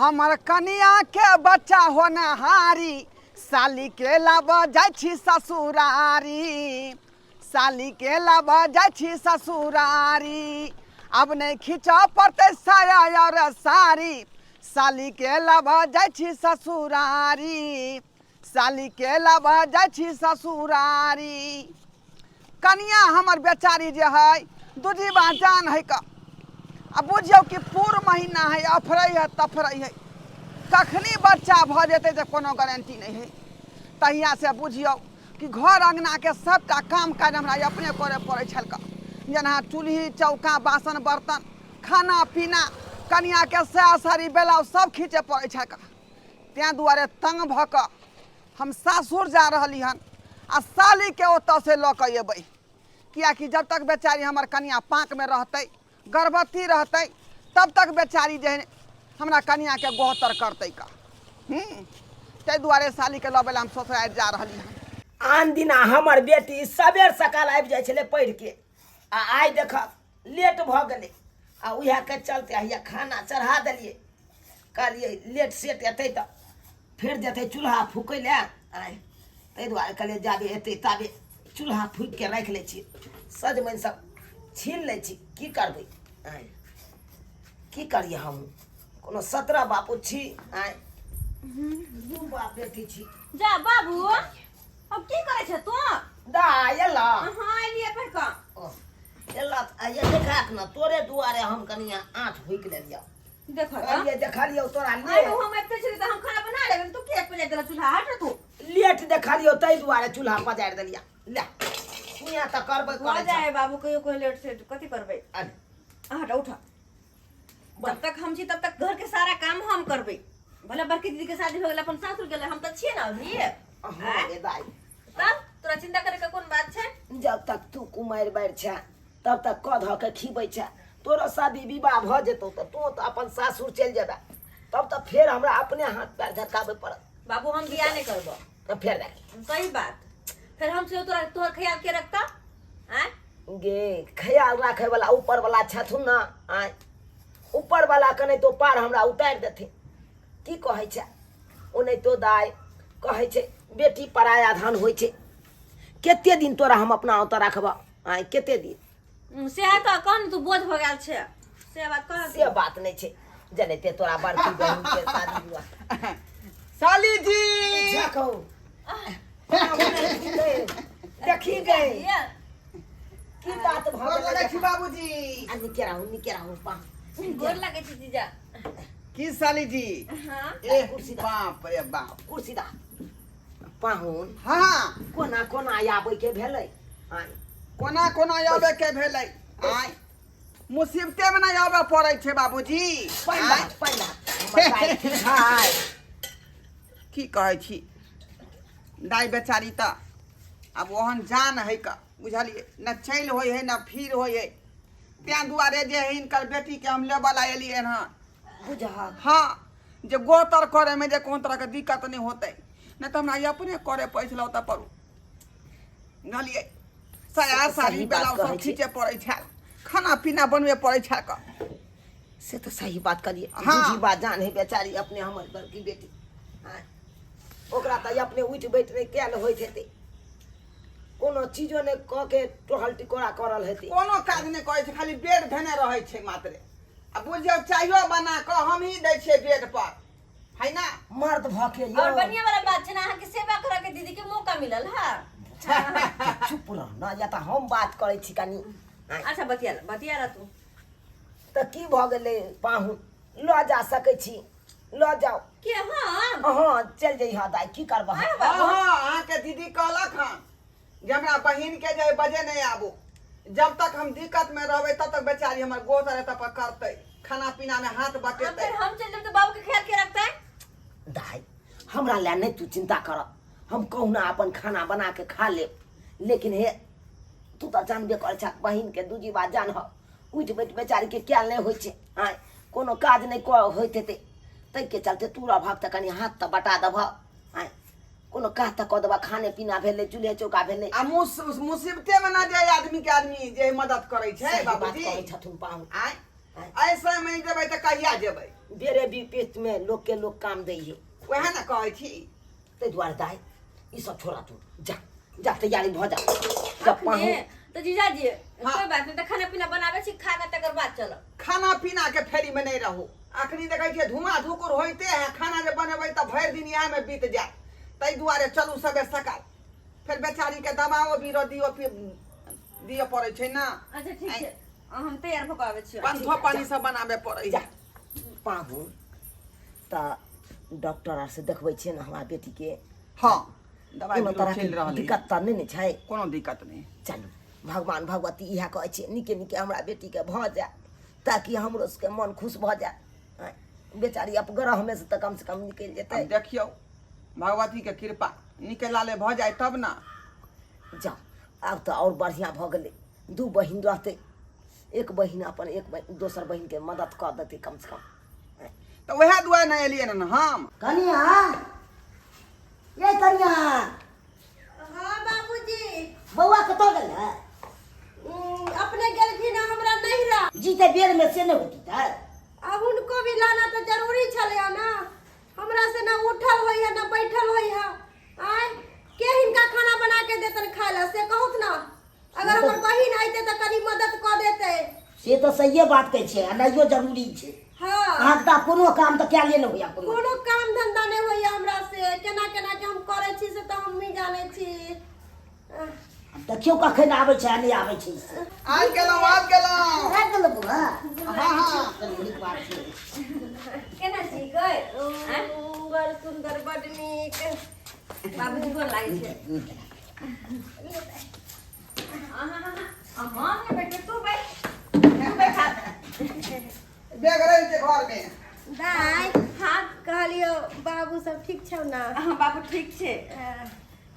हमर कनिया के बच्चा होनहारी, साली के लब जाइ छी ससुरारी, साली के लब जाइ छी ससुरारी। अब नहीं खींचऽ पड़तै साया और साड़ी, साली के लब जाइ छी ससुरारी, साली के लब जाइ छी ससुरारी। कनिया हमर बेचारी जे है दूजीबा जान है का, आ बुझियौ कि पूर महीना है, अफरै है तफरै है, कखनी बच्चा भऽ जेतै जे कोनो गारंटी नहि है। तहिया से बुझियौ कि घर अङ्गनाके सबटा काम काज हमरा अपने करऽ पड़ै छल कऽ, जेना चूल्ही चौका बासन बर्तन खाना पीना कनियाके साया साड़ी ब्लाउज सब खींचे पड़ै छल कऽ। ताहि दुआरे तंग भऽ कऽ हम सासुर जा रहली हन आ सालीके ओतऽसँ लऽ कऽ अयबै, किएकि जब तक बेचारी हमर कनिया पाँकमे रहतै, गर्भवती रहतै, तब तक बेचारी जे है हमरा कनियाके गोहतर करतै का। ताहि दुआरे सालीके लबै लए हम ससुरारि जा रहली हन। आन दिना हमर बेटी सबेर सकाल आबि जाइ छलै पढ़िके, आ आइ देखब लेट भऽ गेलै, आ उएहके चलते हैया खाना चढ़ा देलियै। कहलियै लेट सेट एतै तऽ फेर जेतै चूल्हा फूकै लए। आँय, ताहि दुआरे कहलियै जाबे एतै ताबे चूल्हा फूकिके राखि लै छी, सजमनि सब छील लै छी। की करबै? आँय, की करियै? हम कोनो 17 बापू छी? आँय, दू बाप बेटी छी। जा बाबू, अब की करै छ तू? दा एला। हां, एलियै पढ़ कऽ। ओ, एला तऽ आइए देखाक ने, तोरे दुआरे हम कनि आँच फूकि लेलियौ। देखो तऽ। कहलियै देखलियौ तोरा आइ लेट। हम एते छली तऽ हम खाना बना लेबै, तू किया पजारि देला चूल्हा? हट तू। लेट देखलियौ ताहि दुआरे चूल्हा पजारि देलियै। ले हियाँ तऽ करबै भऽ करै जाए बाबू, कहियो कहियो लेट सेट कथी करबै। अरे हट, उठ। जब तक हम छी तब तक घर के सारा काम हम करबै। भले बड़की दीदी के शादी हो गेल, अपन सासुर गेलै, हम तऽ छियै ने अभी। हाँ गे दाइ। तब तोरा चिंता करे के कोन बात छै? जब तक तू कुमारि बारि छै तब तक कऽ धऽ के खीबै छै। तोरो शादी विवाह भऽ जेतौ तऽ तू तऽ अपन सासुर चलि जेबे, तब तऽ फेर हमरा अपने हाथ पैर झटकाबै पड़त। बाबू, हम बियाह नहि करबो। तऽ फेर देख। सही बात, फेर हम सेहो तोरा तोहर ख्याल के रखता? आँय गे, ख्याल राखे वाला ऊपर वाला छथुन ना। आँय, ऊपर वाला के नहि तो पार हमरा उतारि देथिन। की कहै छै ओनाहितो दाइ कहै छै, बेटी पराया धन होइ छै। कते दिन तोरा हम अपना ओतऽ राखबह? आँय, कते दिन? सएह तऽ कह ने, तू बोझ भऽ गेल छै, से बात कह। से बात नहि छै, जनैते तोरा बड़की बहिन के शादी विवाह। साली जी देखो देखी गए की बात भऽ गोर गेलै? लगै छी बाबूजी। आ निके रहू, निके रहू पा। गोर लागै छी जीजा। की साली जी? हाँ। ए कुर्सी दा। बाप रे बाप। कुर्सी दा पाहुन। हाँ। कोना कोना आबै के भेलै? आँय, कोना कोना आबै के भेलै? आँय, मुसीबते मे नहि आबऽ पड़ै छै बाबूजी। पहिला आँय, पहिला हमर दाइ ठीक है। की कहै छी दाइ, बेचारी तऽ आब ओहन जान है का, बुझलियै न? चलि होइ है न फिर होइ है, तें दुआरे जे है हिनकर बेटीके हम लेबऽ ला एलियै हँ। बुझहक। हाँ, जे गोतर करैमे जे कोनो तरहके दिक्कत नहि होतै, नहि तऽ हमरा अपने करे पड़ै छलै ओतऽ पर, बुझलियै? साया से तऽ साड़ी सही बात ब्लाउज सब कहै छी। खींचे पड़ै छल, खाना पीना बनबे पड़ै छल कऽ। से तऽ सही बात कहलियै। हाँ। बुझी बात जान है बेचारी अपने हमर बड़की बेटी। आँय, ओकरा तऽ अपने उठि बैठ नहि कयल होइत हेतै, कोनो चीजो नहि कऽ के टहल टिकोरा करल हेतै। कोनो काज नहि करै छै, खाली बेड धेने रहै छै मात्रे। आ बुझियौ चायो बना कऽ हमही दै छियै बेड पर, है ना? मर्द भऽ के यौ। और बढ़िया वाला बात छै ने, अहाँके सेवा करऽ के दीदी के मौका मिलल है। चुप रह न, या तऽ हम बात करै छी कनि। आँय, अच्छा, बतिया ल, बतिया ल तू। तऽ की भऽ गेलै पाहुन, लऽ जा सकै छी, लऽ जाउ। के, हम? हँ, चलि जइह दाइ, की करबह? आँय हँ। बाबू। हँ, अहाँके दीदी कहलक हँ जे हमरा बहिन के जे बजे नहि आबू, जब तक हम दिक्कत में रहबै तब तक बेचारी हमर गोतर एतऽ पर करतै, खाना पीना में हाथ आ बटेतै। फेर हम चलि जेब तऽ बाबू के ख्याल के रखतै? दाइ, हमरा लए नहि तू चिन्ता कर, हम कहुना अपन खाना बना के खा लेब। लेकिन हे, तू तऽ जानबे करै छह, बहिन के दूजी बात जान, उठि बैठ बेचारी के कयल नहि होइ छै। आँय, कोनो काज नहि कऽ होइत हेतै, ताहिके चलते तू रहबहक तऽ कनि हाथ तऽ बटा देबह। आँय, कोनो काज तऽ कऽ देबह, खाने पीना भेलै, चूल्हे चौका भेलै। आ मुसीबते में ना जे आदमी के आदमी जे मदद करै छै। सही बात बाबूजी कहै छथुन पाहुन। आँय, ऐसे में जेबै तऽ कहिया जेबै? बेरे विपरीत में लोक के लोक काम दै है। वएह ने कहै छी। ताहि दुआरे दाइ ई सब छोड़ा, तू जा जा तैयारी भऽ जा जब पाहु। अखने तऽ जीजाजी हाँ। कोई बात नहीं, तऽ खाना पीना बनाबै छी, खा के तकर बाद चलब। खाना पीना के फेरी में नहीं रहू। अखनी देखै छियै धुआं धुकुर होइते है, खाना जे बनेबै तऽ भरि दिन इएह में बीत जायत। ताहि दुआरे चलू सबेर सकाल, फेर बेचारी के दबाओ बीरो दियो, फिर दिअ पड़ै छै ने। अच्छा ठीक छै, हम तैयार भऽ कऽ आबै छी। पंथो पानी सब बनाबे पड़ै जा है। पाहुन, तऽ डॉक्टर आर से देखबै छियै ने हमरा बेटीके? हाँ, दवाइ कोनो बीरो तरहके चलि रहल है। दिक्कत तऽ नहि ने छै? कोनो दिक्कत नहि। चलू, भगवान भगवती इएह कहै छियै, नीके नीके हमरा बेटीके भऽ जाय ताकि हमरो सबके मन खुश भऽ जाय। आँय, बेचारी अपग्रहमे से तऽ कमसँ कम निकलि जेतै। आब देखियौ भगवती के कृपा, नीके लाले भऽ जाय तब ने। जाउ, आब तऽ आओर बढ़िआँ भऽ गेलै, दू बहिन रहतै, एक बहिन अपन एक बहिन दोसर बहिनके मदद कऽ देतै कमसँ कम। तऽ वएह दुआरे ने एलियै ने हम। कनिया, ये कनिया। हाँ बाबूजी। बौआ कतऽ गेल है? अपने गेलखिन हँ हमरा नैहरा। जी, तऽ बेर में से नहि होती तऽ अब उनको भी लाना तऽ जरूरी छलै ना। हमरा से ना उठल होइ है ना बैठल होइ है। आय के हिनका खाना बना के देतन खाय ला, से कहूत ना। अगर हमर बहिन अइते तऽ कनी मदद कऽ देते। से तऽ सहिए बात कहै छियै, एनाइयो जरूरी छै। हाँ। अहाँके तऽ कोनो काम तऽ कएले नहि होइया। कोनो कोनो काम धंधा नहि होइया हमरा से। केना केना के हम करै छी से तऽ हमही जानै छी। देखियौ कखन आबै छै आ नहि आबै छै से। आबि गेलहुँ, आबि गेलहुँ। आबि गेलौ बौआ? हाँ हाँ। चलू, नीक बात छै। केना छी गै? आँय? बड़ सुन्दर, बड़ नीक। बाबूजी गोर लागै छै। नीक। अहाँ अहाँ नहि बैठबै, तू बैठ, तू बैठा। बैग रहि छै घर में। दाइ। हाँ। कहलियो बाबू सब ठीक छौ ना? हाँ बाबू ठीक छै।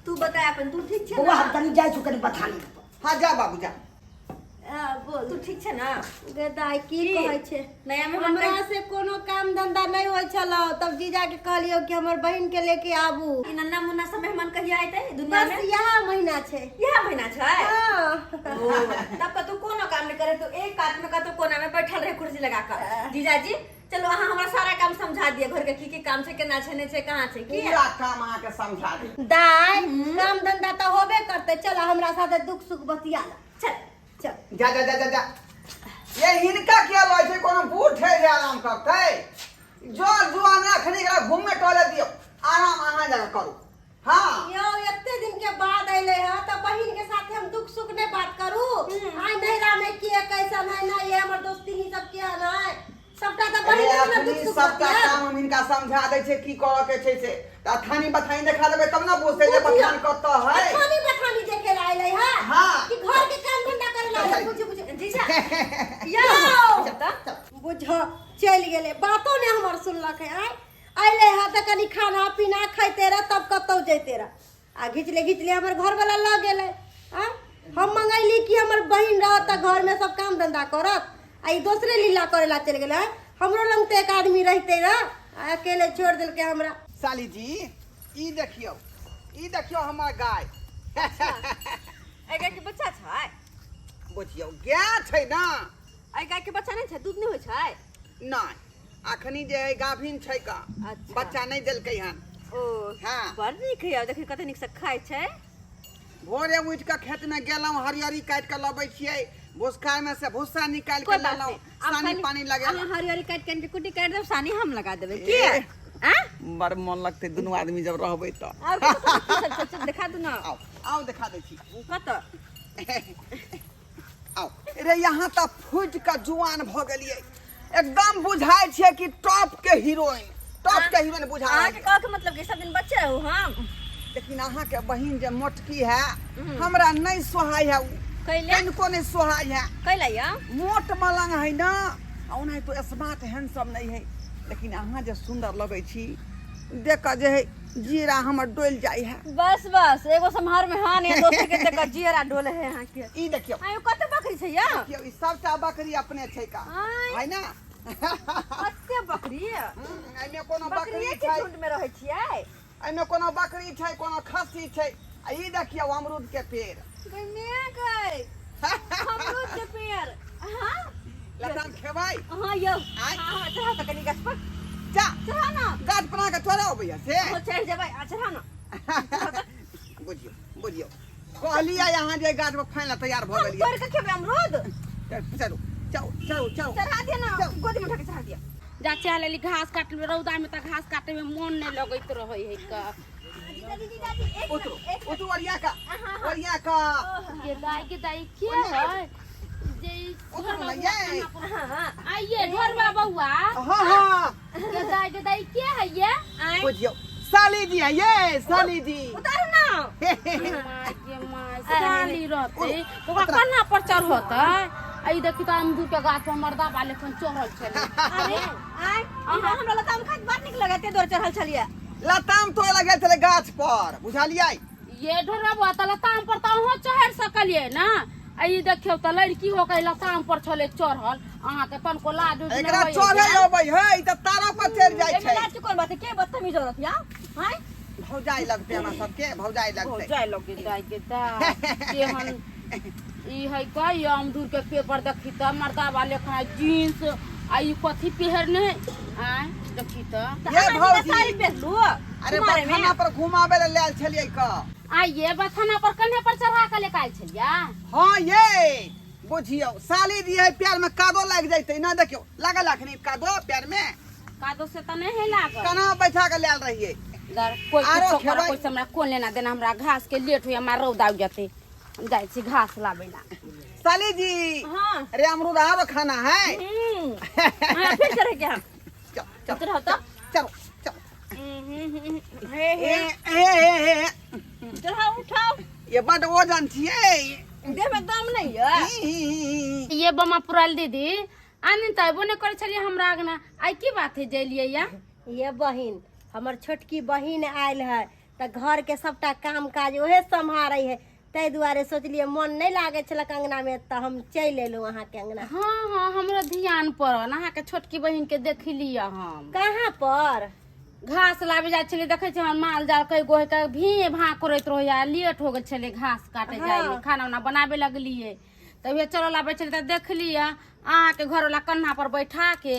तू बता अपन, तू ठीक छै बौआ, ना? हम कनि जाइ छी कनि बथानी पर। हाँ, जा बाबू जा। हाँ, बोल। तू ठीक छै ना? गे दाइ, की की? कहै छै? नया मेहमान हमरा से कोनो काम धंधा नहि होइ छल, तब जीजा के कहलियो कि हमर बहिन के लेके आबू। ई नन्ना मुन्ना सब मेहमान कहिया एतै दुनिया बस में? इएह महीना छै। इएह महीना छै? हाँ। ओ, तब कतौ कोनो काम नहि करे, तू एक कात में कतौ कोना में बैठल रहे कुर्सी लगा कर। जीजाजी चलो, अहाँ हमरा सारा काम समझा दिअ, घर के की की काम छै, केना छै, नहि छै, कहाँ छै की। पूरा काम अहाँके समझा दे। दाइ, काम धंधा तऽ होबे करतै, चल हमरा साथे दुख सुख बतिया ला। चल। चल। जा जा जा जा जा। ये हिनका किया लय छै? कोनो बूढ़ छै जे आराम करतै? जो जुआन अखनी एकरा घूमे टहले दियौ, आराम अहाँ जगह करू। हाँ। यौ, एते दिन के बाद अइले है तऽ बहिन के साथे हम दुख सुख नहीं बात करू? आइ नैहरा में के कैसन है ना, ये हमर दोस्ती सब के है, सबटा तऽ अरे बहिन के अखनी दुख सुख सबटा बतियाब। काम हम हिनका समझा दै छै की करऽ के छै से, तऽ थानी बथानी देखा देबै तब ने बुझतै जे बथान कतऽ है। थानी बथानी देखे ला अइले है हाँ। कि घर के काम धंधा करे ला अइले? बुझ बुझ। जीजा यौ यौ। बुझ चलि गेलै, बातो ने हमर सुनलक है। आइ अइले है तऽ कनि खाना पीना खैते रह तब कतौ जैते रह, आ घिचले घिचले हमर घरवाला लऽ गेलै। आँ, हम मंगैली कि हमर बहिन रहत तऽ घरमे सब काम धंधा करत, आ ई दोसरे लीला करे ला चलि गेलै। हमरो लग तऽ एक आदमी रहिते रह, आ अकेले छोड़ि देलकै हमरा। साली जी, ई देखियौ, ई देखियौ हमर गाय। एहि गाय के बच्चा छै? बुझियौ गाय छै ना। एहि गाय के बच्चा नहि छै? दूध नहि होइ छै? नहि, अखनी जे है गाभिन छै का। अच्छा। बच्चा नहि देलकै हन। ओ। हाँ। बड़ नीक है, देखी कते नीक से खाइ छै। भोरे उठि कऽ खेत में गेलहुँ, हरियरी काटि कऽ लबै छियै, भुसखार में से भुस्सा निकालि कोई कऽ बात लेलहुँ। नहीं, आब सानी खाली पानी लगेलहुँ। अहाँ हरियरी काटि के कुट्टी काटि देब, सानी हम लगा देबै की। ए। आ बड़ मन लगतै दुनू आदमी जब रहबै तऽ। और कतऽ कतऽ की सब छै, चल देखा दू ना। आउ आउ, देखा दै छी। कतऽ? आउ रे, यहाँ तऽ फूटि कऽ जुआन भऽ गेलियै, एकदम बुझाइ छियै कि टॉप के हीरोइन, टॉप के हीरोइन बुझा रहल अहाँके कहऽ के मतलब कि सब दिन बच्चे रहू हम? लेकिन अहाँके बहिन जे मोटकी है, हमरा नहि सोहाय है उ। कैले? कनिको नहि सोहाय है। कैला या? मोट मलंग है ना, आ ओनाहितो स्मार्ट हैंडसम नहीं है, लेकिन अहाँ जे सुंदर लगै छी, देख कऽ जे है जीरा हमर डोलि जाइ है। बस बस, एगो सम्हार में हाँ नहीं, दोसर के देख जियरा डोले है अहाँके। ई देखियौ। आयो, कते बकरी छै या? देखियौ, ई सबटा बकरी अपने छै का। आँय। है ना? कते बकरी? एहिमे कोनो बकरी बकरिए के छै। झुंड में रहै छियै। एहिमे कोनो बकरी छै, कोनो खस्सी छै। आ ई देखियौ अमरूद के पेड़। गै my गै, अमरूद के पेड़। हाँ। लताम खेबै? हाँ यौ। आँय? हाँ हाँ, चढ़ा तऽ कनि गाछ पर। जा। चढ़ा ना। गाछ पर अहाँके चढ़ऽ अबैया से? हाँ, चढ़ि जेबै आ चढ़ा ना। बुझियौ बुझियौ, कहलियै अहाँ जे गाछ पर फाइन ला तैयार भऽ हम गेलियै। तोड़ि कऽ खेबै अमरूद। चलू चलू चलू चलू। चढ़ा दिअ ना। चल। गोदी में उठा के चढ़ा दिअ। जा चल एली घास काट रौदा में, तऽ घास काटे में मोन नहीं लगैत रहे है का। जीजाजी जीजाजी, एक उतरू। मिनट, एक मिनट। उतरू, ओरिया का ओरिया का। के दाई के दाई के है जे ई उतरू घरवा ना ये। हाँ हाँ। आइए घरवा बउआ। हाँ हाँ। के दाई के दाई के है ये? आँय? बुझियौ, साली जी है ये, साली जी। उतारू ना। माय गे my, साली रहते तो ओकरा कन्हा पर चढ़तै? आ ई देखी तऽ अमदूर के गाछ पर मर्दा वाले खन चढ़ल छलै। अरे आँय, अहाँ हमरा लताम खाइत बड़ नीक लगैत, ताहि दुआरे चढ़ल छलियै। लताम तोड़े लए गेल छलै गाछ पर, बुझलियै? ये ढोरवा बौआ, तऽ लताम पर तऽ अहूँ चढ़ि सकलियै ने? आ ई देखियौ तऽ लड़की हो के लताम पर छलै चढ़ल, अहाँके तनको लाज उज नहि एकरा होइए? चढ़े अबै है, ई तऽ तारा पर चढ़ि जाइ एहिमे छै। लाज के कोन बात है? के बदतमीज औरत या आँय? भौजाई लगतै हमरा सबके, भौजाई लगतै। जाय लगे दाइ के दाइ, केहन ई है कई अमदूर के पेपर देखी तऽ मर्दा वाले खाना जींस आ ई कथी पहिरने आय देखी तऽ। तऽ ये अहाँ भौजी। साड़ी पहिरलू अरे कुमारे में? बथाना पर घुमाबे लए लायल छलियै क। आ ये बथाना पर कन्हे पर चढ़ा के लेके आयल छलियै? हाँ ये बुझियौ, साली जी है, प्यार में कादो लागि जैतै ना। देखियौ, लागल अखनी कादो प्यार में? कादो से तऽ नहि है लागल। केना बैठा के लायल रहियै? दर कोई आरो कुछो करे खेबै? कोई से हमरा कोन लेना देना। हमरा घास के लेट होइया, हमरा रौदा उग जेतै, हम जाइ छी घास लाबै ला। साली जी। हाँ। अरे अमरूद आरो खाना है? हाँ, फिर चढ़े के हम। चल चल। उतरो तो। चलो चलो। हे हे। ए ए ए ए। चढ़ाओ, उठाओ। ये बड वजन छियै। देह में दम नहीं है। ये बमा पुराल दीदी, आन तऽ अयबो नहि करै छलियै हमरा अङ्गना, आइ की बात है जलियै या? ये बहिन, हमर छोटकी बहिन आयल है तऽ घर के सबटा काम काज ओहे सम्हारै है, ताहि दुआरे सोचलियै मन नहि लागै छलक अंगना में तऽ हम चलि एलहुँ अहाँके अंगना। हाँ हाँ, हमरो ध्यान पड़ल, अहाँके छोटकी बहिन के देखलियै हम। कहाँ पर? घास लाबे जाइ छलियै, देखै छियै हमर माल जाल कई गो है के भी भाँ करैत रहैया, लेट हो गेल छलै घास काटे हाँ। जाइ में, खाना उना बनाबे लगलियै तऽ उहे चलल आबै छलै तऽ देखलियै अहाँके घरवाला कन्हा पर बैठा के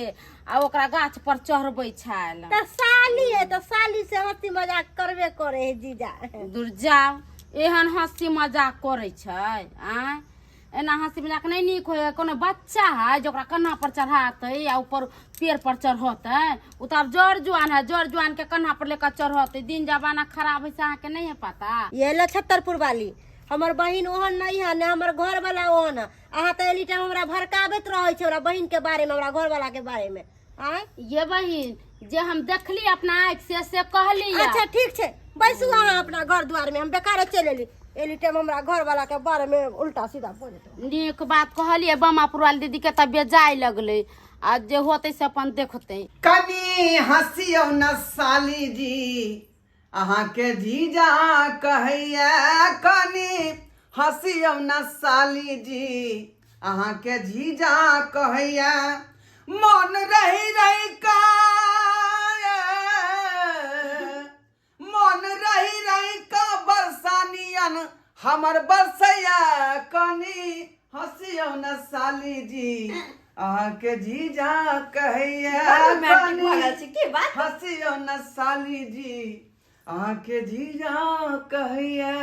आ ओकरा गाछ पर चढ़बै छल। तऽ साली है तऽ साली से हंसी मजाक करबे करे है जीजा। दूर जाउ, एहन हंसी मजाक करै छै? आँय, एना हंसी मजाक नहि नीक होइ है। कोनो बच्चा है जे ओकरा कन्हा पर चढ़ातै आ ऊपर पेड़ पर चढ़तै? ओ तऽ आब जर जुआन है, जर जुआन के कन्हा पर लेकर चढ़तै? दिन जमाना खराब है से अहाँके नहि है पता। ये लछत्तरपुर वाली, हमर बहिन ओहन नहीं है, ने हमर घर वाला ओहन है। अहाँ तऽ एनी टाइम हमरा भड़काबैत रहै छै हमरा बहिन के बारे में, हमरा घर वाला के बारे में। आँय? ये बहिन, जे हम देखली अपना आँखि से, से कहली। अच्छा ठीक छै, बैसू अहाँ अपना घर द्वार में, हम बेकारे चलि एली। एनी टाइम हमरा घर वाला के बारे में उल्टा सीधा बोलैत। नीक बात कहलियै बमा पुरवाल दीदी के तऽ बेजाय लगलै, आ जे होतै से अपन देखतै। कनी हँसियौ न साली जी, अहाँके जीजा कहैया। कनी हँसियौ न साली जी, अहाँके जीजा कहैया। मन रही रही का, मन रही रही का बरसानियन हमर बरसैया। कनी हँसियौ न साली जी, अहाँके जीजा कहैया। रोमांटिक भऽ कनी गेल छै की बात? हँसियौ न साली जी, अहाँके जीजा कहैया।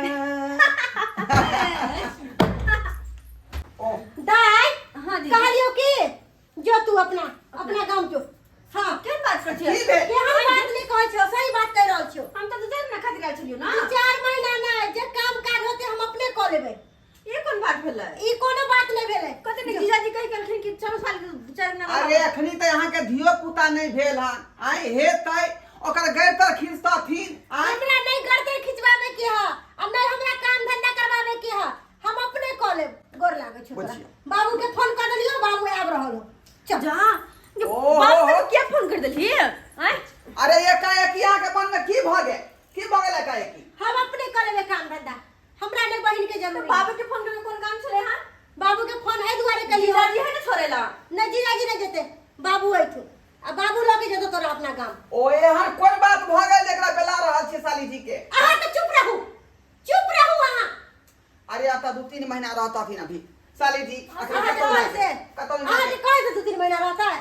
ओ दाय। हाँ दीदी। कहलियौ कि जो तू अपना अपना गाम जो। हाँ। केहन बात करै छियै? की भेल? केहन बात नहि कहै छियौ, सही बात कहि रहल छियौ। हम तऽ 2-4 महीना खातिर आयल छलियौ ना। 2-4 महीना नहि, जे काम काज होतै हम अपने कऽ लेबै। ई कोन बात भेलै? ई कोनो बात नहि भेलै। कते नीक जीजाजी कहि गेलखिन कि चलू साल 4 महीना। अरे अखनी तऽ अहाँके धियो पुता नहि भेल हन। आइ हेतै, ओकर गैर तर खींचतथिन आइ। हमरा नहि गर्दन खिंचवावे के है आ नहि हमरा काम धंधा करवावे के है, हम अपने कऽ लेब। गोर लागै छौ तोरा। बुझियौ। बाबू के फोन कर देलियौ, बाबू आबि रहल हो। चल। जा ये। ओहो। बाप के किया फोन कर देलही आँय? अरे एकाएकी अहाँके मन में की भऽ गेल? की भऽ गेल एकाएकी? हम अपने कऽ लेबै काम धंधा, हमरा नहि बहिन के जरूरी। बाबू के फोन करे कोन काम छलै हँ? बाबू के फोन एहि दुआरे केलियौ। जीजाजी है ने छोड़े ला। नहि, जीजाजी नहि जेतै, बाबू अयथु आ बाबू लऽ के जेतौ तोरा अपना गाम। ओ एहन कोन बात भऽ गेल जेकरा बेला रहल छी साली जी के? अहाँ तऽ चुप रहू, चुप रहू अहाँ। अरे एतऽ 2-3 महीना रहतथिन अभी। साली जी अखन अहाँ के कतौ कहै नहि से कतौ अहाँ नहि के कहै से 2-3 महीना रहता है।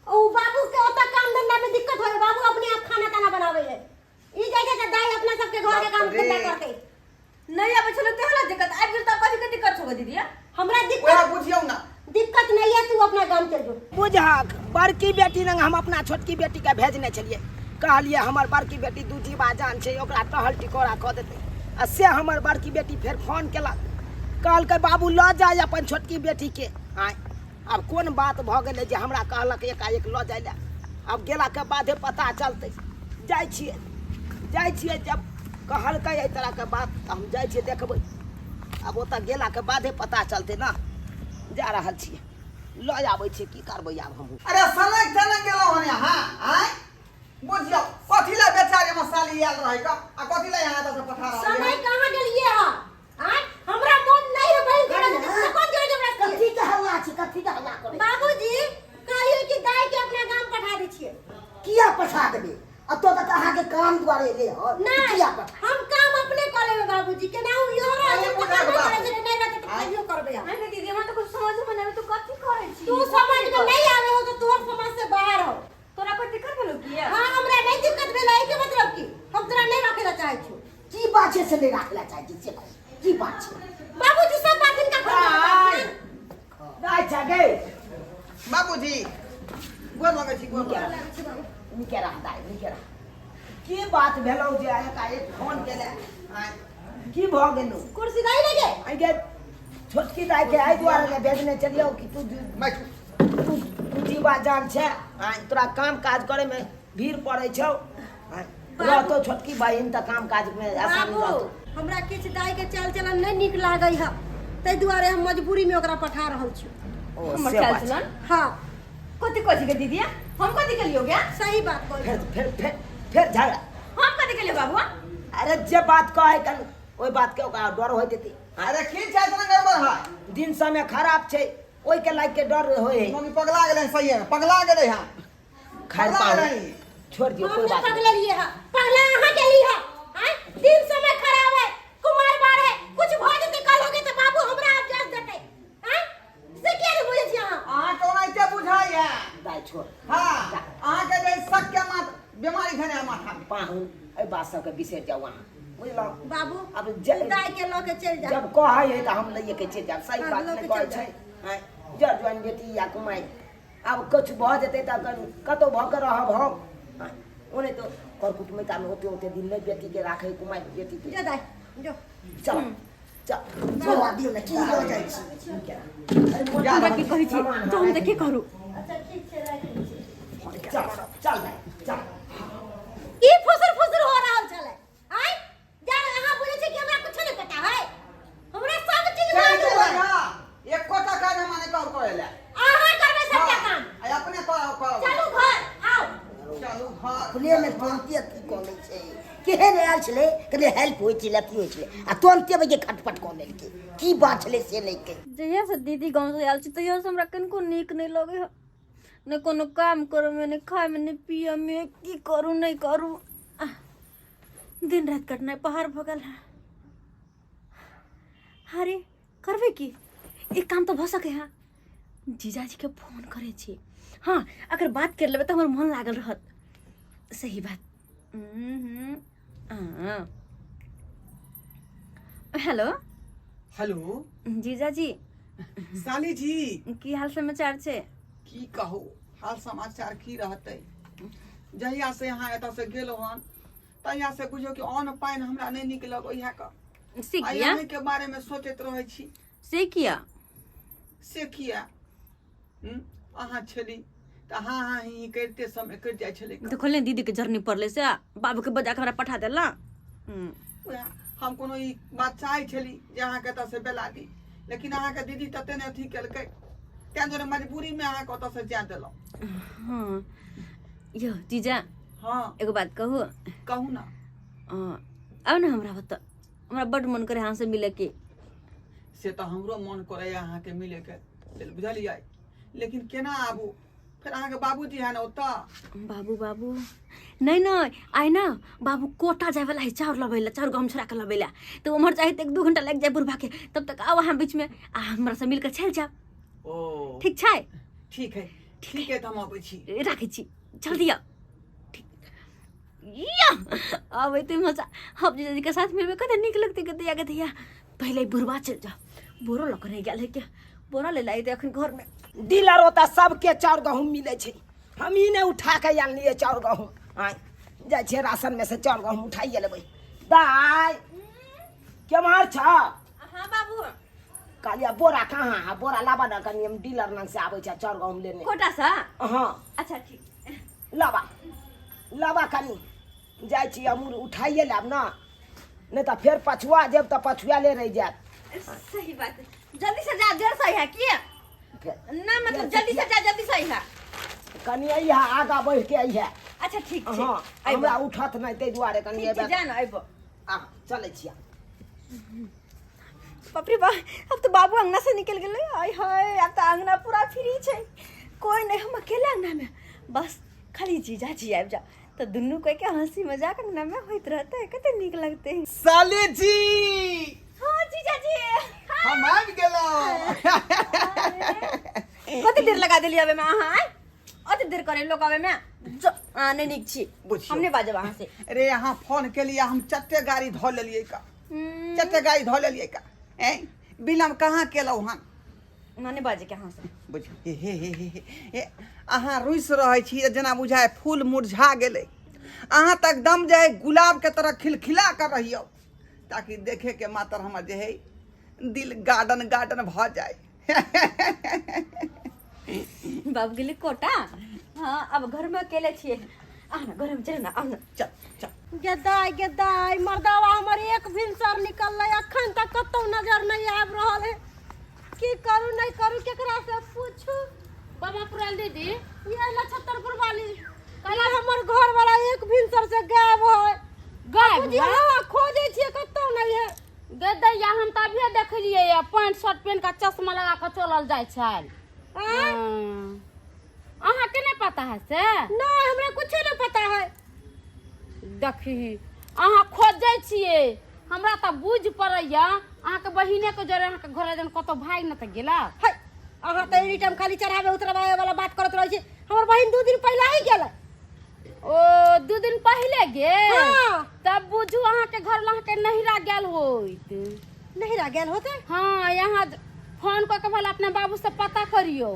ओ बाबू के ओतऽ काम धंधा में दिक्कत होय, बाबू अपने आप खाना ताना बनावे है। ई जाइ छै दाई अपना सबके घर के काम बाप रे। धंधा करते। नहीं आबै छलो तेहला दिक्कत आबि गेल तऽ कथी के दिक्कत छौ दीदी हमरा ओएह दिक्कत बुझियौ ना। दिक्कत नहीं है, तू अपना गाम चल जो। बुझहक बड़की बेटी लग हम अपना छोटकी बेटी के भेजने छलियै, कहलियै हमर बड़की बेटी दू जीवा जान छै, ओकरा टहल टिकोरा कऽ देतै। आ से हमर बड़की बेटी फेर फोन केलक, कहलकै बाबू लऽ जाय अपन छोटकी बेटीके। आँय आब कोन बात भऽ गेलै जे हमरा कहलक एकाएक लऽ जाय लए। आब गेलाके बादे पता चलतै। जाइ छियै जाइ छियै, जब कहलकै एहि तरहके बात तऽ हम जाइ छियै देखबै। आब ओतऽ गेलाके बादे पता चलतै ने। जा रहल छियै, लऽ आबै छियै, की करबै आब हमहूँ। अरे सनक सनक गेलहुँ हन अहाँ आँय, बुझियौ कथी लए बेचारी हमर साली आयल रहै क आ कथी लए यहाँ एतऽ से पठा रहल समय कहाँ गेलिए हा? आँय हमरा मन नहीं है बहिन घर में, कौन जोर जबरदस्ती? कथी के हल्ला छै, कथी के हल्ला करै? बाबूजी कहियो कि दाई के अपना गाम पठा दै छियै। किया पठा देबै? आ तो तऽ अहाँके काम दुआरे एलै हन। नहीं किया पठा? हम काम अपने कऽ लेबै बाबूजी, केनाहु इहो रहै छै अरे तऽ बुझाक काम बाबू। करै छै, नहीं रहतै तऽ कहियो करबै हम। अरे दीदी हमरा तऽ कुछ समझ में नहीं आबै, तू कथी करै छी? तू समझ में नहीं आवे हो तो तोहर समझ से बाहर हो। तोरा कोई दिक्कत भेलो की? हाँ हमरा नहीं दिक्कत भेल, एहि के मतलब की हम तोरा नहीं रखे ला चाहै छी। की बात छै से नहि राखै लए चाहै छी से कहू, की बात छै? बाबूजी सब बात हिनका घर में बताउ। दाइ छै गे। बाबूजी गोर लगै छी, गोर लगै छी। नीके रह दाइ, नीके रह। की बात भेलौ जे एकाएक फोन केले? आँय की भऽ गेलौ? कुर्सी दाई लगे आइ गे छोटकी दाइ के एहि दुआरे ने भेजने चलियौ कि तू बैठू। तू तू जीवा जान छै, आँय तोरा काम काज करे में भीड़ पड़ै छौ, आँय रहतो छोटकी बहिन तऽ काम काज में आसानी बाबू रहतो। हमरा किछु दाई के चाल चलन नहीं नीक लागै है, ताहि दुआरे हम मजबूरी में ओकरा पठा रहल छी। ओ, हमर से चाल बात छै। चलन? हाँ। कथी कथी के दीदी? हम कथी के लियो गया? सही बात कहै फेर फेर फेर फेर झगड़ा। हम कथी के लियो बाबू? अरे जे बात कहै कन ओहि बात के ओकरा डर होइत हेतै। अरे की चाल चलन गड़बड़ है? दिन समय खराब छै, ओहि के लागि के डर होइ है। मम्मी पगला गेलै हन, सहिए में पगला गेलै हन। खाइ पगला पाऊ गेलै हन। छोड़ दियौ, हम कोई नहीं बात नहीं। पगलेलिए है, पगला अहाँ के लिए है। आँय दिन समय खराब है, कुमार बार है, कुछ भऽ जेतै कल होगे तऽ बाबू हमरा आब जास देतै। आँय से किया नहीं बुझै छी अहाँ? अहाँ के ओनाहिते बुझाइए। दाइ छोड़। हाँ अहाँ के जे शक के माथ बीमारी भेने है माथा में। पाहुन एहि बात सबके बिसरि जाउ अहाँ, बुझलहुँ? बाबू अब दाई के लऽ के चलि जा। जब कहै है तऽ हम लैए के चलि जायब। सही हाँ, बात लऽ नहि के कहै चलि छै? आँय जर जुआन बेटी या कुमारि आब किछु भऽ जेतै तऽ कतहु भऽ के रहब हम। आँय ओने तऽ कर कुटुमैतामे ओते ओते दिन नहि बेटीके राखै कुमारि बेटीके। जो दाई जो। चल चल चल दियौ ने, की लऽ जाइ छी? हमरा की कहै छी तऽ हम तऽ की करू? अच्छा ठीक छै, राखि दै छी। चल चल दाइ चल। की फुसुर फुसुर हो रहल छलै? आँय जा अहाँ बुझै छी कि हमरा कुछो नहीं पता है? हमरा सब चीज चलि मालूम गेलै है। हँ, एकोटा काज हमरा नहि कर करै लए। अहाँ करबै सबटा काम। आ अपने करब करब। चलू घर आउ। चलू घर। अपने में तुरन्ते अथी कऽ लै छै। केहन आयल छलै, कनि हेल्प होइ छलै, अथी होइ छलै, आ तुरन्ते बजे खटपट कऽ लेलकै। की बात छलै से नहि कहि। जहिया से दीदी गाँव से आयल छी तहिया से हमरा कनिको नीक नहि लगै है, नहि कोनो काम करऽमे, नहि खायमे, नहि पियऽमे, की करू नहि करू, आह, दिन राति कटनाइ पहाड़ भऽ गेल है। अरे करबै की, एक काम तऽ भऽ सकै है, जीजाजीके फोन करै छी। हाँ अगर बात करि लेबै तऽ हमर मन लागल रहत। सही बात। हाँ। हेलो। हेलो जीजाजी। साली जी। की हाल समाचार छै? की कहू, हाल समाचार की रहतै, जहिया से यहाँ एतऽ से गेलहुँ हन तहिया से बुझियौ कि अन्न पानि हमरा नहि नीक लगैया क। से आ किया? अहीं के बारे में सोचैत रहै छी। से किया? से किया? अहाँ छली तऽ हाँ हाँ ही ही करिते समय कटि जाइ छलै। देखल ने दीदी के जरनी पड़लै से बाबू के बजा के हमरा पठा देला। उएह हम कोनो ई बात चाहै छली जे अहाँके एतऽ से बेला दी, लेकिन अहाँके दीदी तते ने अथी केलकै, ताहि दुआरे मजबूरीमे अहाँके ओतऽ से जाय देलहुँ। हाँ यौ जीजा। हाँ। एगो बात कहू? कहू ना। आउ ने हमरा ओतऽ, हमरा बड्ड मन करे अहाँ से मिले के। से तऽ हमरो मन करैया अहाँके मिले के लेल, बुझलियै, लेकिन केना आबू? फेर अहाँके बाबूजी है ने ओतऽ। बाबू बाबू नहीं नहीं, आइ ना बाबू कोटा जाए वाला है चाउर लबै ला, चाउर गहूम छोड़ा के लबै ला, तो उम्हर जाए तो 1-2 घंटा लग जाए बुढ़बा के, तब तक आओ अहाँ बीच में आ हमरा से मिलकर चल जाओ। ओ ठीक छै? ठीक है, ठीक है, तऽ हम अबै छी। राखै छी, जल्दी आओ। ठीक या आबै ते मजा, हम जीजाजी के साथ मिलबै कते नीक लगतै। कते कते पहिले बुढ़बा चलि जाओ, बोरो लऽ कऽ नहि गेल है क्या, बोरा ले लाइ दे अखन घर में। डीलर ओतऽ सबके चाउर गहूम मिलै छै, हम ई नहि उठा कऽ आनलियै चाउर गहूम। आँय, जाइ छियै राशन में से चाउर गहूम उठाइए लेबै। दाइ केम्हर छ? हाँ बाबू। कहलियै बोरा कहाँ है, बोरा लाबा ने कनि, हम डीलर लग से आबै छै चाउर गहूम लेने। कोटा से? हाँ। अच्छा ठीक। लाबा लाबा कनि, जाइ छी हम उठाइए लाब ने, नहि तऽ फेर पछुआ जेब तऽ पछुआले रहि जायत। सही बात है, जल्दी से जा, देर सही है की ना, मतलब जल्दी से जा, जल्दी सही है। कनि अइहा, आगाँ बढ़ि के अइहा। अच्छा ठीक छै। हाँ, अइबो। हमरा उठत नहि ताहि दुआरे कनि ठीक छै, अयबै। जा ना, अइबो। आ चलै छियै। बाप रे बाप, अब तो बाबू अंगना से निकल गेलै। आय हाय, अब तो अंगना पूरा फ्री छै, कोई नहीं, हम अकेले अंगना में, बस खाली जीजाजी आबि जा तो दुनू कोई के हंसी मजाक अंगना में होइत रहते, कते नीक लगते। साले जी। हाँ जीजाजी, हम आबि गेलहुँ। कते देर लगा देलियै आबे में अहाँ? आय अते देर करे लोग आबे में? जो, अहाँ नहि नीक छी। बुझियौ। हम नहि बाजब अहाँ से। रे अहाँ फोन केलियै, हम चट्टे गाड़ी धऽ लेलियै का, चट्टे गाड़ी धऽ लेलियै का। ऐं विलम्ब कहाँ केलहुँ हन? ना नहि बाजैके अहाँ से। बुझ हे हे हे हे हे हे, अहाँ रुसि रहै छी जेना बुझाय फूल मुरझा गेलै। अहाँ तऽ एकदम जे है गुलाबके तरह खिलखिला कऽ रहियौ, ताकि देखेके मात्र हमर जे है दिल गार्डन गार्डन भऽ जाय। बाबू गेलै कोटा। हाँ अब घर में अकेले छियै, आउ ना घर में, चलू ना, आउ ना। चल चल। गेदाय गेदाय, मर्दावा हमर एक भिनसर निकललै, अखन तक कतौ नजर नहि आबि रहल है। की करू नहि करू, केकरा से पूछू? बाबा पुराल दीदी। ये नक्षत्रपुर वाली कल हमर घर वाला एक भिनसर से गायब है। गायब? बुझियौ, हाँ, खोजै छियै कतौ नहि है। गे दैया, हम तऽ अभिये देखलियै ये, पैंट शर्ट पहिन कऽ चश्मा लगा कऽ चलल जाइ छल। आँय? हाँ। अहाँके नहि पता है से? नहि, हमरा कुछो नहि पता है। देखी अहाँ खोजै छियै, हमरा तऽ बुझि पड़ैया अहाँके बहिनेके जरे अहाँके घरे जन कतौ भागि ने तऽ गेला। है, अहाँ तऽ एनी टाइम खाली चढ़ावे उतरवावे वाला बात करत रहै छी। हमर बहिन 2 दिन पहिले ही गेलै। ओ 2 दिन पहिले गेल? हाँ। तब बुझू अहाँके घर लग अहाँके नहिरा गेल होइत। नहिरा गेल होतै? हाँ, यहाँ फोन कऽ के भला अपना बाबू से पता करियौ।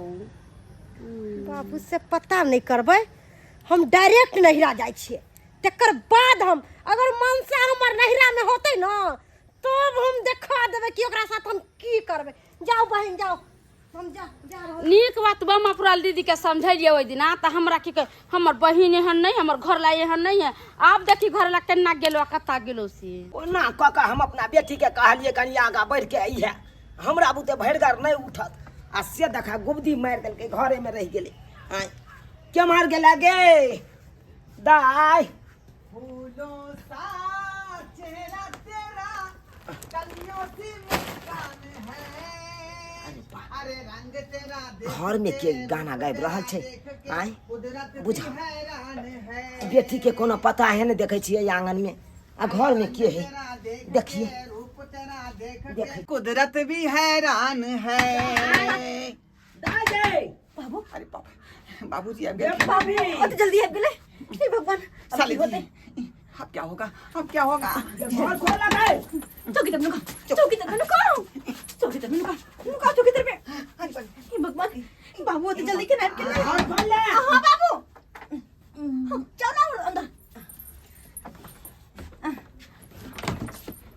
बाबू से पता नहि करबै, हम डायरेक्ट नहिरा जाइ छियै, तकर बाद हम अगर मनसा हमर नहिरा में होतै न तब हम देखा देबै कि ओकरा साथ हम की करबै। जाउ बहिन जाउ, हम जा जा रहल। नीक बात बमा पुराल दीदी के समझेलियै ओहि दिना, तऽ हमरा की कह, हमर बहिन एहन नहि, हमर घरला एहन नहीं है। आब देखी घरला केना गेलो आ कत्ता गेलो से। ओना कऽ कऽ हम अपना बेटीके कहलियै कनि आगाँ बढ़ि के अइहे, हमरा बुते भरिगर नहि उठत, आ से देखा गुबदी मारि देलकै, घरेमे रहि गेलै। आँय केम्हर गेला गे दाइ? फूलों सा चेहरा तेरा, कलियों सी मुस्कान है। अरे बा। अरे रंग तेरा देख घर में के गाना गाबि रहल छै? देख के आँय? कुदरत भी बुझा। हैरान है। बेटी के कोनो पता है नहीं, देखै छियै आंगन में आ घर में के है, तेरा देख के, देखिए। रूप तेरा देख के देखिए। कुदरत भी हैरान है। दाइ गे। बाबू। अरे बाप, बाबूजी आबि गेल। भाभी। अते जल्दी आबि गेलै, हे भगवान, अब साले की होतै? जी, अब क्या होगा, अब क्या होगा? घर खोला गए। चौकी तरफ नुका, चौकी तरफ नुका, चौकी तरफ नुका, नुका चौकी तरफ। अरे बाप। हे भगवान, बाबू अते जल्दी केना आबि गेलै? घर खोल ले। हाँ बाबू, हाँ, जाओ ना अंदर।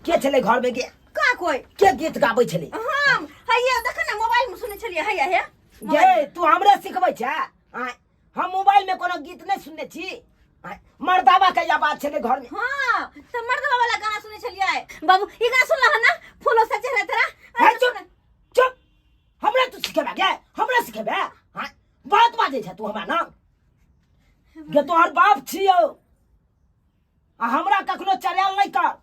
के छलै घर में के? का कोई? के गीत गाबै छलै? हम हैया देख ना मोबाइल में सुनै छलियै, हैया हे। गे तू हमरे सिखबै छै? आँय, हम मोबाइल में कोनो गीत नहि सुनने छी। आँय, मर्दाबा के आवाज छलै घर में। हाँ, तऽ मर्दबा वाला गाना सुनै छलियै। बाबू, ई गाना सुनलह ना? फूलो सा चेहरा तेरा। हे, चुप, चुप, हमरा तू सिखेबे गे, हमरा सिखेबे? आँय, बात बाजै छै तू हमरा ना? गे तोहर बाप छियौ, आ हमरा कखनो चढ़ायल नहि कर।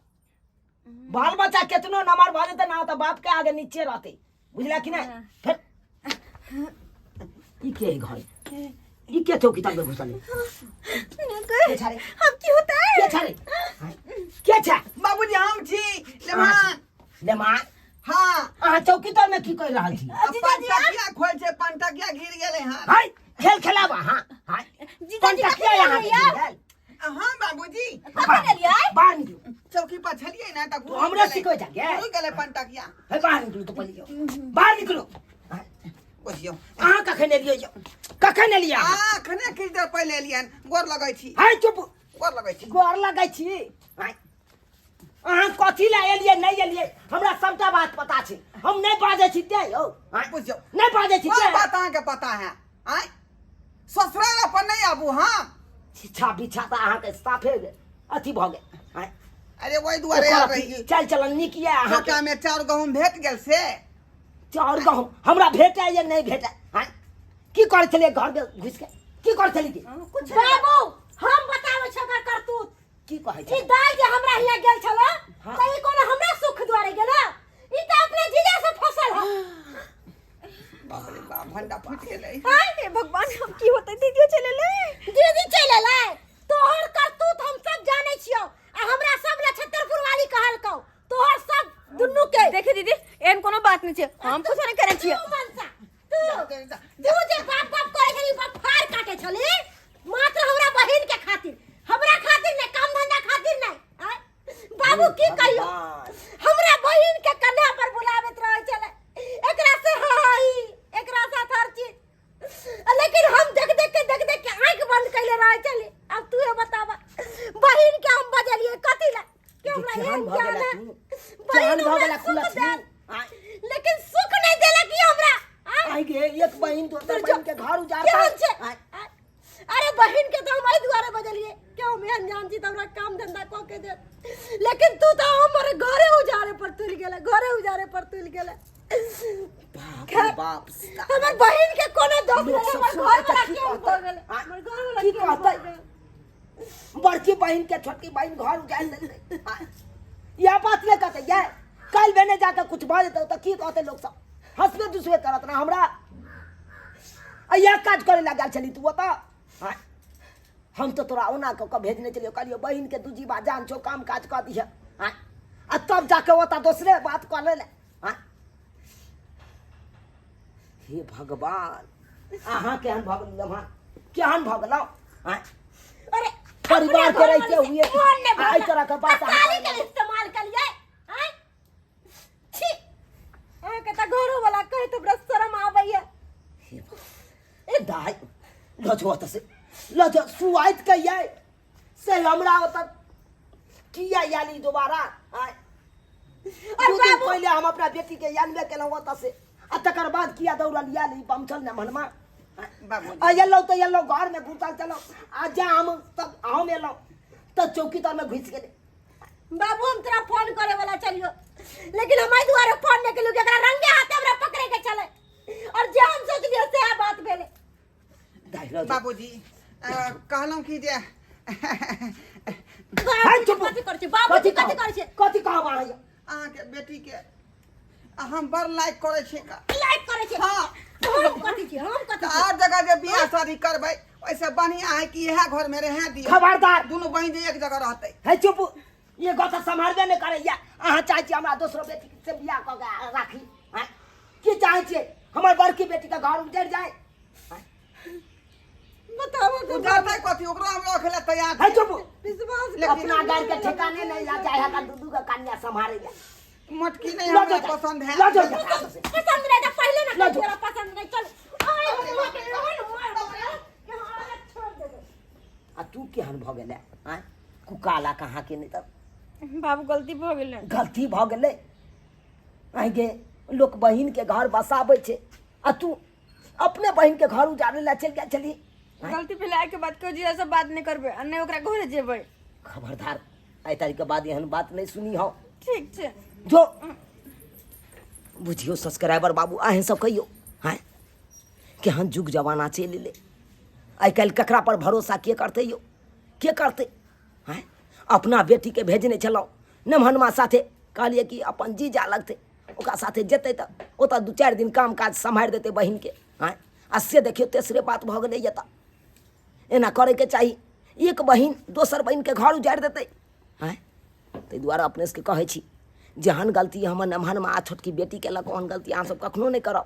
बाल बच्चा केतनो नमहर भऽ जेतै ना तऽ बाप के आगे नीचे रहतै, बुझला कि नहि? फेर ई के है घर? ई के चौकी तक घुसल है? के छा रे? हम की होता है के छा रे? के छा? बाबूजी हम छी लेमान। लेमान? हाँ। अहाँ चौकी तर में की कर रहल छी? पंटकिया खोल छै, पंटकिया गिर गेलै हन। हाय खेल खेलाबा। हाँ हाय जीजाजी पंटकिया कखन यहाँ एलियै? गिर गेल। हाँ बाबूजी। कखन एलियै? बाहर निकलू। चौकी पर छलियै ने तऽ तू हमरे सिखबै जा गे। घुरि गेलै पंटकिया। हे बाहर निकलू तो पहिले बाहर निकलू। बुझियौ अहाँ कखन एलियै यौ? कखन एलियै अहाँ? आ अखने किछु देर पहिले एलियन। गोर लगै छी। हाय चुप। गोर लगै छी। गोर लगै छी। हाय अहाँ कथी लए एलियै नहि एलियै हमरा सबटा बात पता छै। हम नहि बाजै छी तें यौ। हाय बुझियौ नहि बाजै छी कोन तें। बात अहाँके पता है? आँय ससुराल अपन नहि आबू। हाँ छिछा बिछा तऽ अहाँके साफे अथी भऽ गेल। हाय अरे ओहि दुआरे आयल रही। चल चलन नीक यऽ अहाँके। छोटा में चाउर गहूम भेट गेल से? चाउर गहूम हमरा भेटै या नहि भेटै? आँय की करै छलियै घर में घुसि के? की करै छलियै? कुछ बाबू हम बताबै छी ओकर करतूत। की कहै ई छै? दाइ जे हमरा हियाँ गेल छलो हाँ। तऽ ई कोनो हमरा सुख दुआरे गेल? ई तऽ अपने जीजा से फसल है। बाप रे बाप, भंडा फूटि गेलै। हाय हे भगवान, हम की होतै? दीदियो चलि एलै। दीदी चलि एलै? तोहर करतूत हम सब जानै छियौ आ हमरा सब नक्षत्रपुर वाली कहलकौ तोहर सब दुनू के। देखी दीदी, एहन कोनो बात नहि छै, हम कुछो नहि करै छियै। तू मनसा, तू तू जे बाप बाप करै छली, बाप फाड़ काटे छली मात्र हमरा बहिन के खातिर, हमरा खातिर नहि, काम धंधा खातिर नहि। आँय? बाबू की कहियो, हमरा बहिन के कन्हा पर बुलाबैत रहै छलै, एकरा से हाई एकरा साथ हर चीज, लेकिन हम देख देख के देख देख के आंख बंद कैले रहै छली। अब तू बताबा, बहिन के हम बजलियै कथी ला? कि हमरा केहन एहन भऽ ज्ञान गेला है? तू? बहिन केहन भऽ हमरा गेला सुख कुलक्ष्मी? देल, आँय? लेकिन सुख नहीं देलक ई हमरा। आँय? आइ गे एक बहिन दोसर बहिन के घर उजाड़ता। केहन छै? आँय? अरे बहिन के तो हम एहि दुआरे बजलियै कि हम एहन जान छी तऽ हमरा काम धंधा कऽ के देत, लेकिन तू तऽ हमर घरे उजाड़े पर तुलि गेले, घरे उजाड़े पर तुलि गेले। बाप रे बाप, हमर बहिन के कोनो दोष लोक नहीं, सब हमर सुनतै घर तऽ वाला की केहन कहतै? भऽ गेलै? आँय? हमर घर वाला की केहन भऽ कहतै? गेलै? बड़की बहिन के छोटकी बहिन घर उजाड़ि देलकै। आँय? इएह बात नहि कहतै ये? काल्हि भेने जाके कुछ भऽ जेतौ तऽ की कहतै लोक सब? हंसबे दुसबे करत ने हमरा। आ इएह काज करे लए गेल छली तू ओतऽ? आँय? हम तऽ तोरा ओना कऽ कऽ भेजने छलियौ, कहलियौ बहिन के दू जीवा जान छौ, काम काज कऽ दिहे। आँय? आ तब जाके ओतऽ दोसरे बात कऽ लेले। आँय? हे भगवान, अहाँ केहन भऽ गेलहुँ अहाँ? केहन भऽ गेलहुँ? आँय? अरे परिवार के अपने रहिते घरवाली से हुए मोन नहि आ एहि भरल। तरह के बात अहाँ तरकारी के इस्तेमाल करियै? आँय? छी, अहाँके तऽ घरो वाला कहैत हमरा शरम आबैया। हे भगवान। ए दाइ लऽ जो ओतऽ से लऽ जो सुआइत के यै से हमरा ओतऽ किया आयल ई दोबारा? आँय? और दू दिन बाबू पहिले हम अपना बेटी के आनबे केलहुँ ओतऽ से आ तकर बाद किया दौड़ल आयल ई बमचल ने मनमा? बाबू आ एलहुँ तऽ एलहुँ घरमे घुसल चलहुँ आ जा हम तब हम एलहुँ तऽ चौकी तरमे घुसि गेलै। बाबू हम तोरा फोन करे वाला चलियो, लेकिन हम एहि दुआरे फोन नहि केलियो कि एकरा रंगे हाथे हमरा पकड़े के छलै और जे हम सोचलियो सएह बात भेलै। दाइ लऽ जो। बाबूजी कहलहुँ कि जे हाय चुप। कथी करै छै बाबूजी? कथी कथी कहब? करै छै? कथी कहब अहाँ यौ? अहाँके बेटी के हम बड़ लाइक करै छी का। लाइक करै छै? हाँ। हम कथी छी? हम कथी तऽ छी? आर जगह जे बियाह शादी करबै ओहिसँ बढ़िया है कि इएह घर में रहे दियौ। खबरदार। दुनू बहिन जे एक जगह रहतै। हे चुप, ये गप तऽ सम्हारबे नहि करैया। अहाँ चाहै छी हमरा दोसरो बेटी से बियाह कऽ के राखी? आँय? की चाहै छियै? हमर बड़की बेटीके घर उजड़ि जाय? बताबो तऽ। उजड़तै कथी? ओकरो हम रखै लए तैयार हे छी। चुप। विश्वास लेकिन अपना गाय के ठेकाने नहीं आ जाए है, दू दू के कन्या सम्हारे या। मोटकी नहीं लऽ हमरा जाओ, पसंद है। लऽ जाओ जा। पसंद नहीं तऽ पहिले ना लऽ जाओ। तोरा पसंद नहीं। चल आय हम के एहन मार देबै कि हमरा छोड़ देबै। आ तू केहन भऽ गेलै? आँय कुकाला कहाँ के नहि तऽ। बाबू गलती भऽ गेलै। गलती भऽ गेलै? आँय गे, लोक बहिन के घर बसाबै छै आ तू अपने बहिन के घर उजाड़े लए चलि गेल छली। गलती भेलै, आइके बाद केओ जीजा से बात नहि करबै आ नहि ओकरा घरे जेबै। खबरदार, आइ तारीख के बाद एहन बात नहि सुनी हौ। ठीक छै। जो बुझियौ सब्सक्राइबर बाबू, अहें सब कहियौ हँ केहन जुग जमाना चलि एलै। आइ काल्हि ककरा पर भरोसा के करतै यौ? के करतै? हँ अपना बेटीके भेजने छलहुँ नमहनमा साथे, कहलियै कि अपन जीजा लगतै ओकरा साथे जेतै तऽ ओतऽ दू चारि दिन काम काज सम्हारि देतै बहिनके। हँ आ से देखियौ तेसरे बात भऽ गेलैए। तऽ एना करैके चाही? एक बहिन दोसर बहिनके घर उजाड़ि देतै? आँय, ताहि दुआरे अपने सबके कहै छी, जेहन गलती हमर नमहर माँ छोटकी बेटी केलक, ओहन गलती अहाँ सब कखनो नहि करब।